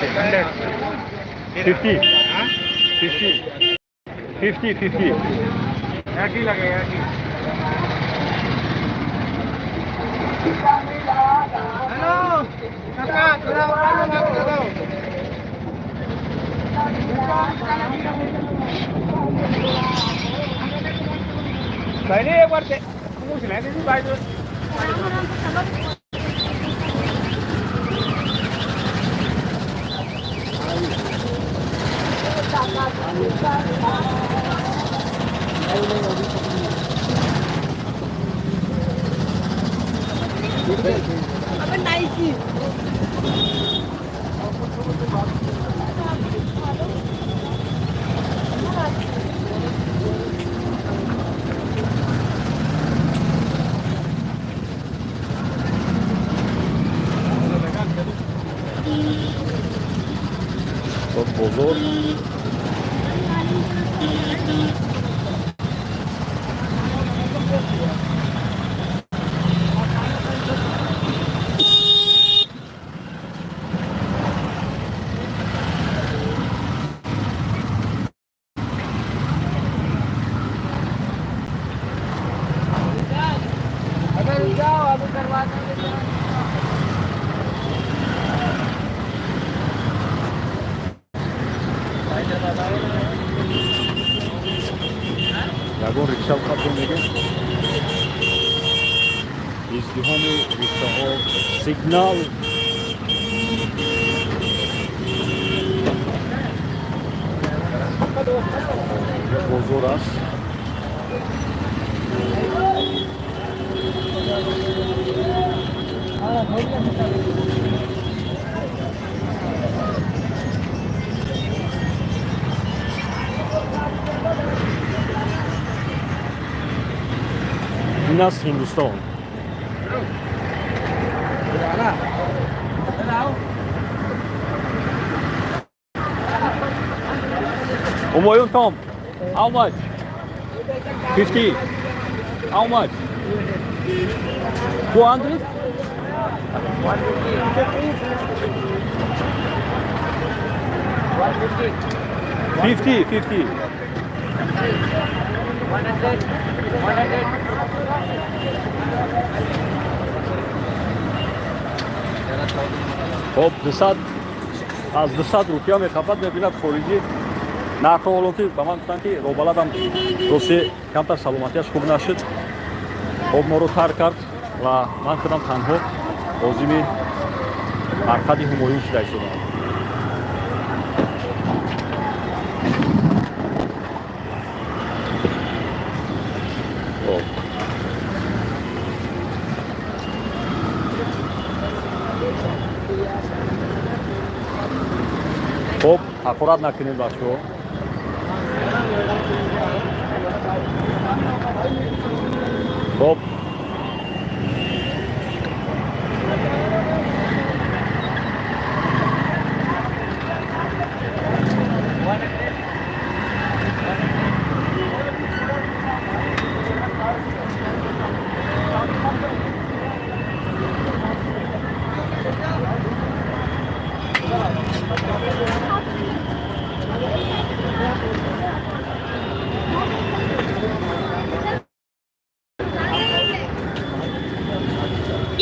50, 50, 50, 50. একই লাগে, একই। হ্যালো কাকা, তোরা দাও। पहले एक बार पूछ लें दीदी भाई तो। Хоб, бозор. अबे रुक जाओ, अभी करवा देंगे। Ягон рикша қабул мегем. Издиҳоми рикшаҳо, сигнал. Инҷа бозор аст. Ин аст Ҳиндустон. Ҳумоюн Том, how much? 50. How much? 200? 50, 50. 100, 100. Хоб, 200, аз 200 рупия мехапад, мебинад хориҷӣ нархҳо. Ҳоло ки ба ман гуфтанд, ки робаладам рости камтар саломатиаш хуб нашуд. Хоб, моро тарк кард ва ман худам танҳо озими марқади Ҳумоюн шуда истодам. Хоб. Хоб, ҳақорат накунед, бачаҳо. Хоб,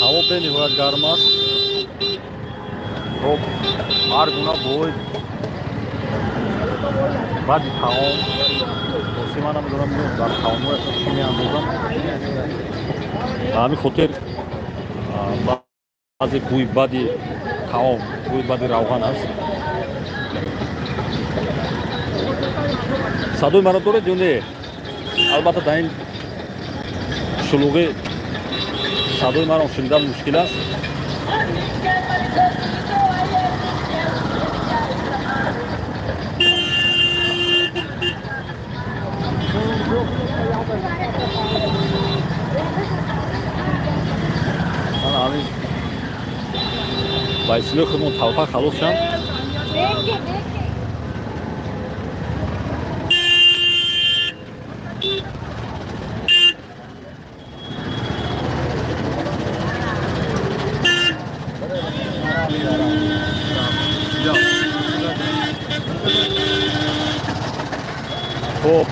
ҳаво бениҳоят гарм аст. Хоб, ҳар гуна бӯй баъди таом. Рости ман намедонам, дар таомҳояшон чӣ меандозам. Ба ҳамин хотир баъзе бӯи бади таом, бӯи бади равған аст. Садои маро доред ё не? Албатта, дар ин шулуғӣ садои маро шунидан мушкил аст. Ман ҳамин ба истилоҳи худмон талпа халос шам. Хуб,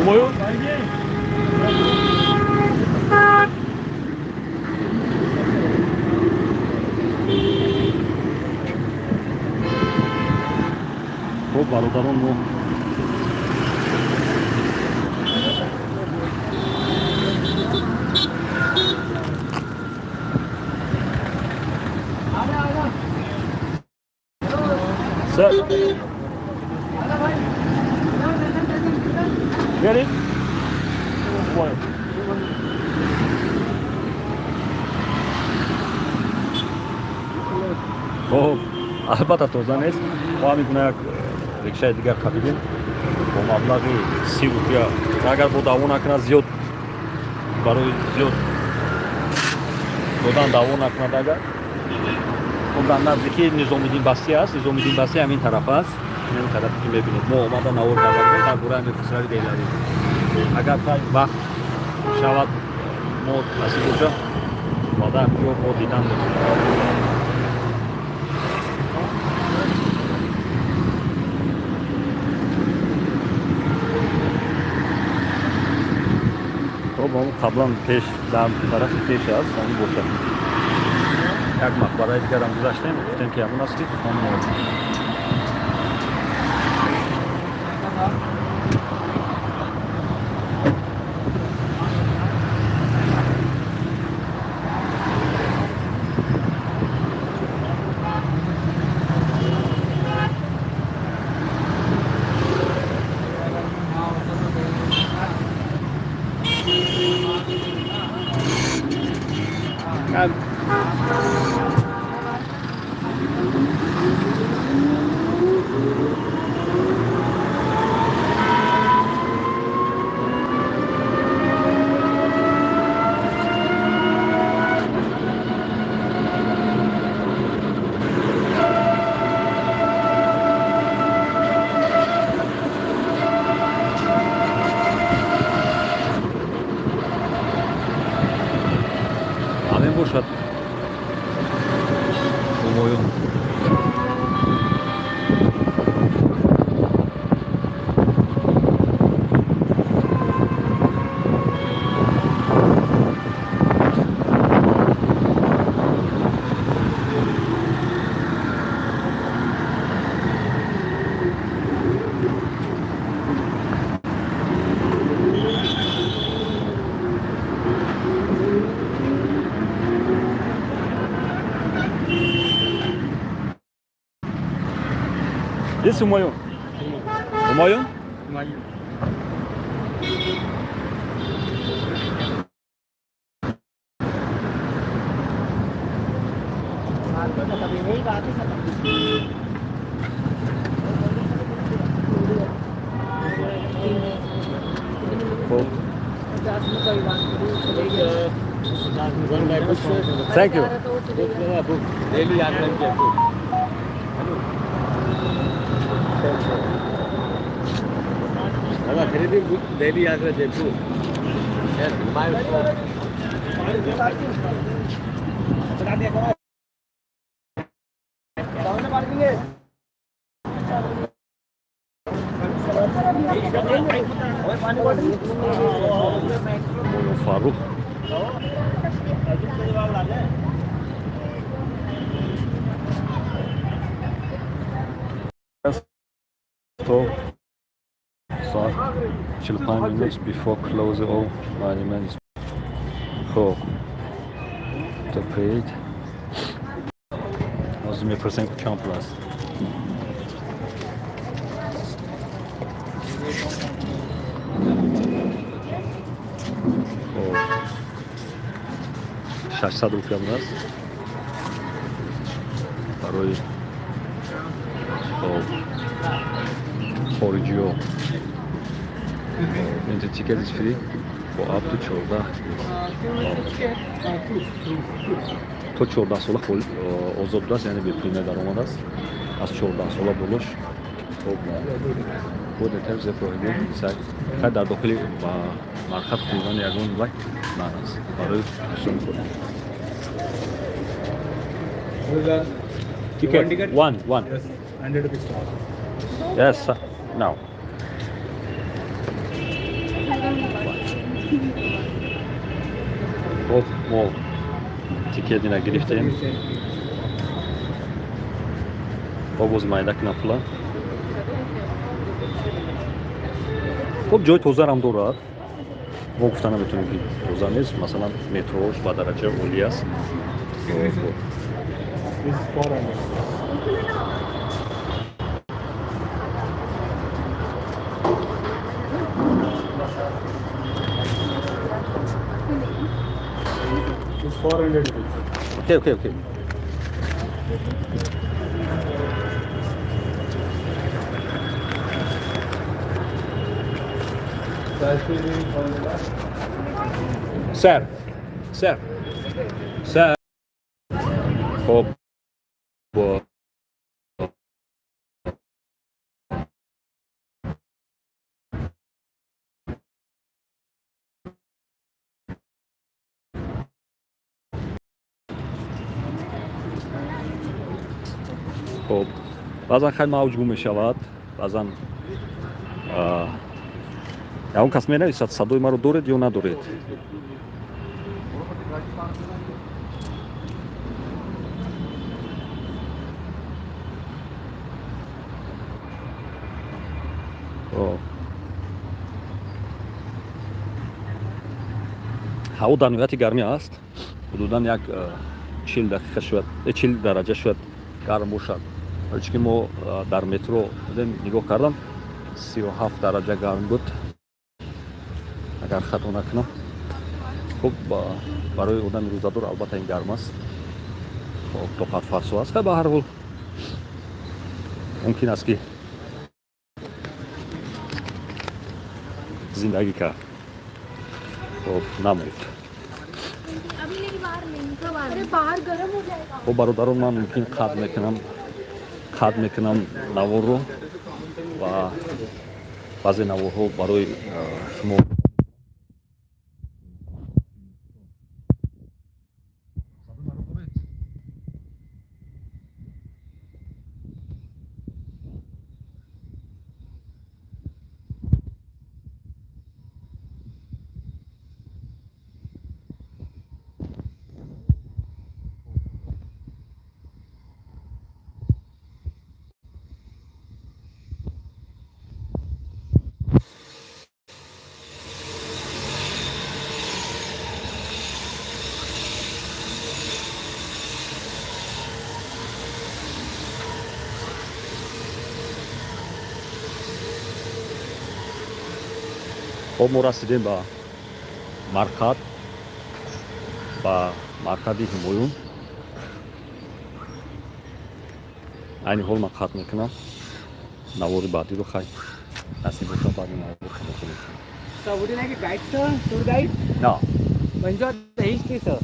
Ҳумоюн. Хуб, бародарон, мо Sir. Ready? One. Хуб, албатта, тоза нест. Мо ҳамин гуна як рикшаи дигар қабидем бо маблағи 30 рупия. Агар бо даъво накунад, зиёд барои зиёд додан даъво накунад. Агар хуб, дар наздикии Низомиддин Бастӣ аст. Низомиддин Бастӣ ҳамин тараф аст, ин тарафе ки мебинед. Мо омада навор карда будем дар бораи Амир Хусрави Деҳлавӣ. Агар вақт шавад, мо насиб боша, омада ҳаминҷо мо дидан мекунем. Хоб, ҳамон қаблан пеш, дар тарафи пеш аст, ҳамин бошад. Як мақбараи дигарам гузаштем, гуфтем, ки ҳамон аст, ки гуфтам. Ҳамин бошад, Ҳумоюн. This Humayun. Humayun? Humayun. Хуб. Thank you. Daily Agra Jaipur. दादा, खरीदी book daily Agra Jaipur. Yes, my phone. Фаррух. То соат 45 minutes before close all monuments. Хоб, то paid. Ҳозир мепурсем, ки чанд пул аст. Хоб, 600 рупия будааст барои, хоб, хориҷиҳо. Entry ticket is free for up to 14, то 14 сола озод будааст, яъне бепул медаромадааст. Аз 14 сола болош, хоб, хай, дар дохили мархат хӯрдани ягон лак ман аст барои дӯстони худ. Ticket. One, one. Yes, 100 rupees. Yes, sir. Now. Хоб, мо тикет ина гирифтем. Хоб, боз майда кунам пула. Хоб, ҷои тозарам дорад. Мо гуфта наметавонем, ки тоза нест. Масалан, метрош ба дараҷаи олӣ аст. Хоб. This is 400. This 400 rupees. Okay. Sir, sir, sir. Хоб, бо хоб, баъзан хеле мавҷ гум мешавад, баъзан ягон кас менависад, садои маро доред ё надоред. Ҳаво дар ниҳояти гармӣ аст, ҳудудан як 40 дақиқа шояд, 40 дараҷа шояд гарм бошад. Барои ки мо дар метро будем, нигоҳ кардам, 37 дараҷа гарм буд, агар хато накунам. Хуб, барои одами рӯзадор албатта ин гарм аст, хоб, тоқатфарсо аст. Ба ҳар ҳол, мумкин аст, ки зиндагӣ кард, хоб, намурд. अभी लेकिन बाहर नहीं कब आ? अरे, बाहर गर्म हो जाएगा। Хуб, бародарон, ман мумкин қатъ мекунам наворро ва баъзе наворҳо барои шумо. Хоб, мо расидем ба марқад, ба марқади Ҳумоюн. Айни ҳол ман қатъ мекунам навори баъдиро. Хай, насиб боша, баъди навор тамошо мекунам. Sir, would you like a guide, sir? Tour guide? На. Punjab, the history, sir.